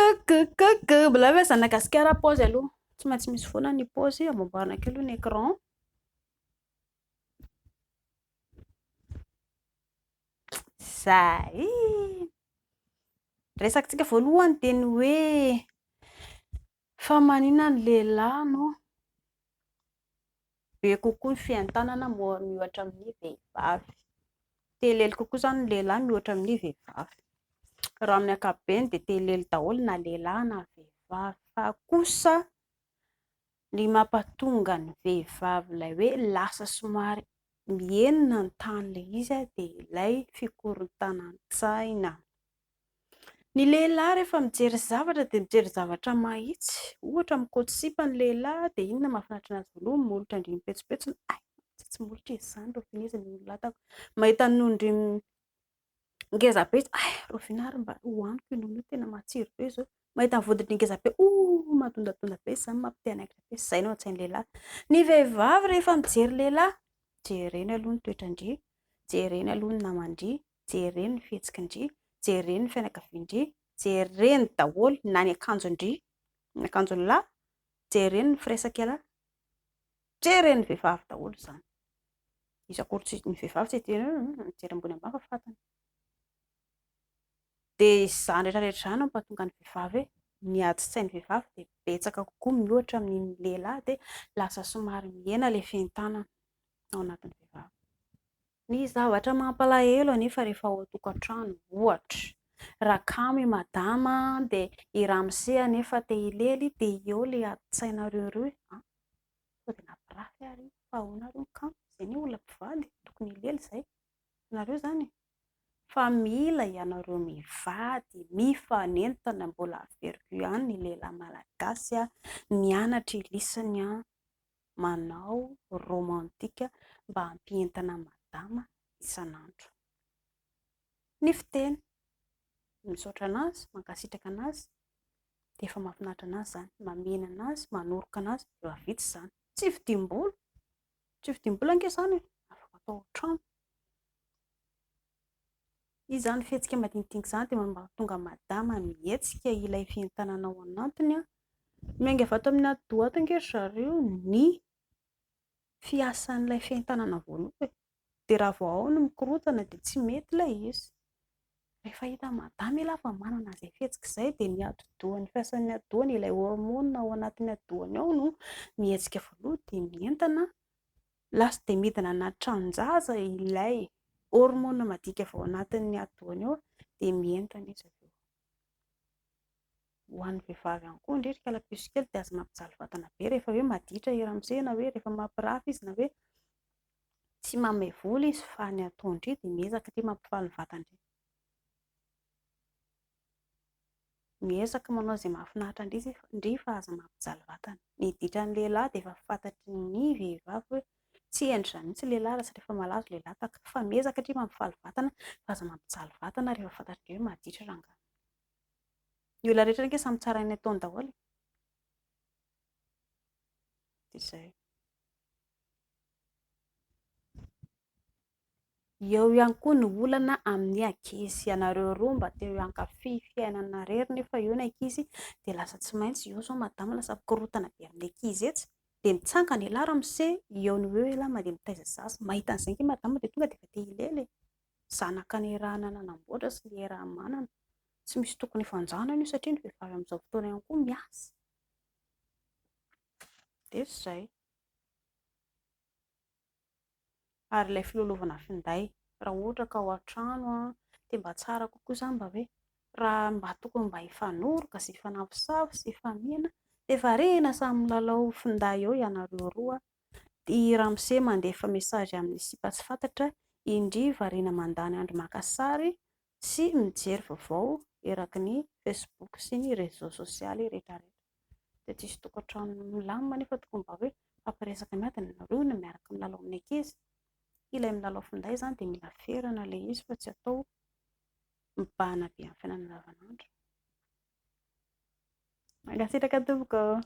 Coucou coucou, mbola ve zanak'i Gasikara paozy aloha. Tsy maintsy misy foana ny paozy, amboamboarina kely aloha ny écran. Zay. Resakitsika voalohany dia ny hoe fa maninona ny lehilahy no be kokoa ny fientanana miohatra amin'ny vehivavy. Telely kokoa izany ny lehilahy miohatra amin'ny vehivavy. Raha amin'ny ankapobeny dia telely daholo na lehilahy na vehivavy. Fa kosa ny mampatonga ny vehivavy ilay hoe lasa somary mihena ny tahan'ilay izy dia ilay fikorontanan-tsaina. Ny lehilahy rehefa mijery zavatra dia mijery zavatra mahitsy. Ohatra mikaoty sipa ny lehilahy dia inona mahafinaritra anazy voalohany? Molotra ndry mipetsopetsona. Hay, tsy molotra izy izany, rahoviana izy no latako. Mahita ny nonon-dry ngeza be izy, hay, rahoviana ary mba hohaniko io nono io, tena matsiro be izao. Mahita ny vodin-dry ngeza be, oh, madondadonda be izany, mampite hanaikitra be. Izay no an-tsain'ny lehilahy. Ny vehivavy rehefa mijery lehilahy, jereny aloha ny toetran-dry, jereny aloha ny naman-dry, jereny ny fihetsikin-dry, jereny ny fianakavian-dry, jereny daholo na ny akanjon-dry, ny akanjon'ny lahy, jereny ny firesak'ialahy, jeren'ny vehivavy daholo izany. Izy akory tsy, ny vehivavy tsy hiteny hoe mijery ambony ambany fa fantany. Dia izany rehetra rehetra izany no mampatonga ny vehivavy hoe ny adin-tsain'ny vehivavy dia betsaka kokoa miohatra amin'ny lehilahy dia lasa somary mihena ilay fientanana ao anatin'ny vehivavy. Ny zavatra mampalahelo anefa rehefa ao an-tokantrano, ohatra, raha kamo i madama dia i ramose anefa te hilely dia eo ilay adin-tsainareo ireo hoe an! sao dia nampirafy ary io, fa ahoana ary no kamo? Izay anie olona mpivady, tokony hilely izay, hitanareo izany e! Fa mila ianareo mivady mifanentana, mbola averiko ihany ny lehilahy malagasy mianatra i lisany an! manao romantique mba hampientana madama isan'andro. Ny fiteny, misaotra anazy, mankasitraka anazy, dia efa mahafinaritra anazy izany, mamena anazy, manoroka anazy, efa vita izany. Tsy vidiam-bola, tsy vidiam-bola ange izany e, afaka atao ao an-trano. Izany fihetsika madinidinika izany dia mahatonga madama mihetsika ilay fientanana ao anatiny an. Miainga avy ato amin'ny atidoha ato ange ry zareo ny fiasan'ilay fientanana voalohany e. Dia raha vao ao no mikorontana dia tsy mety ilay izy. Rehefa hitan'i madama ialahy fa manana an'izay fihetsika izay dia ny atidohany, fiasan'ny atidohany, ilay hormone ao anatin'ny atidohany ao no mihetsika voalohany dia mientana. Lasa dia midina anaty tranon-jaza ilay hormone madinika avy ao anatin'ny atidohany ao dia mientana izy avy eo. Ho an'ny vehivavy ihany koa indrindra kala puce kely dia aza mampijaly vatana be rehefa hoe maditra i ramose na hoe rehefa mampirafy izy na hoe tsy manome vola izy fa ny ataon-dry dia miezaka ity mampifaly ny vatan-dry. Miezaka manao izay mahafinaritra an-dry izy ndry fa aza mampijaly vatana. Ny ditran'ny lehilahy dia efa fantatry ny vehivavy hoe tsy hendry izany mihitsy ny lehilahy raha tsy rehefa malazo lehilahy tahaka fa miezaka ndry mampifaly vatana fa aza mampijaly vatana rehefa fantatry ndry hoe maditra rangahy. Ny olona rehetra ange samy tsarain'ny ataony daholo e. Dia izay. Eo ihany koa ny olana amin'ny ankizy. Ianareo roa mba te hankafy fiainana irery nefa eo ny ankizy dia lasa tsy maintsy eo izao madama lasa mikorontana be amin'ny ankizy etsy dia mitsangana ialahy ramose eo no eo ialahy mandeha mitaiza zaza. Mahita an'izay ange madama dia tonga dia efa te hilely e. Zanaka niarahana nanamboatra sy niaraha-manana. Tsy misy tokony hifanjanana io satria ny vehivavy amin'izao fotoana ihany koa miasa. Dia izay. Ary ilay filalaovana finday, raha ohatra ka ao an-trano dia mba tsara kokoa izany mba hoe raha mba tokony mba hifanoroka sy hifanafosafo sy hifamihina dia variana samy milalao finday eo ianareo roa, i ramose mandefa message amin'ny sipa tsy fantatra, i ndry variana mandany andro maka sary sy mijery vaovao eraky ny facebook sy ny réseaux sosialy rehetra rehetra. Dia tsisy tokantrano milamina nefa tokony mba hoe mifampiresaka miadana ianareo na miaraka milalao amin'ny ankizy. Ilay milalao finday izany dia mila ferana ilay izy fa tsy atao mibahana be amin'ny fiainana andavanandro. Mankasitraka tompoko.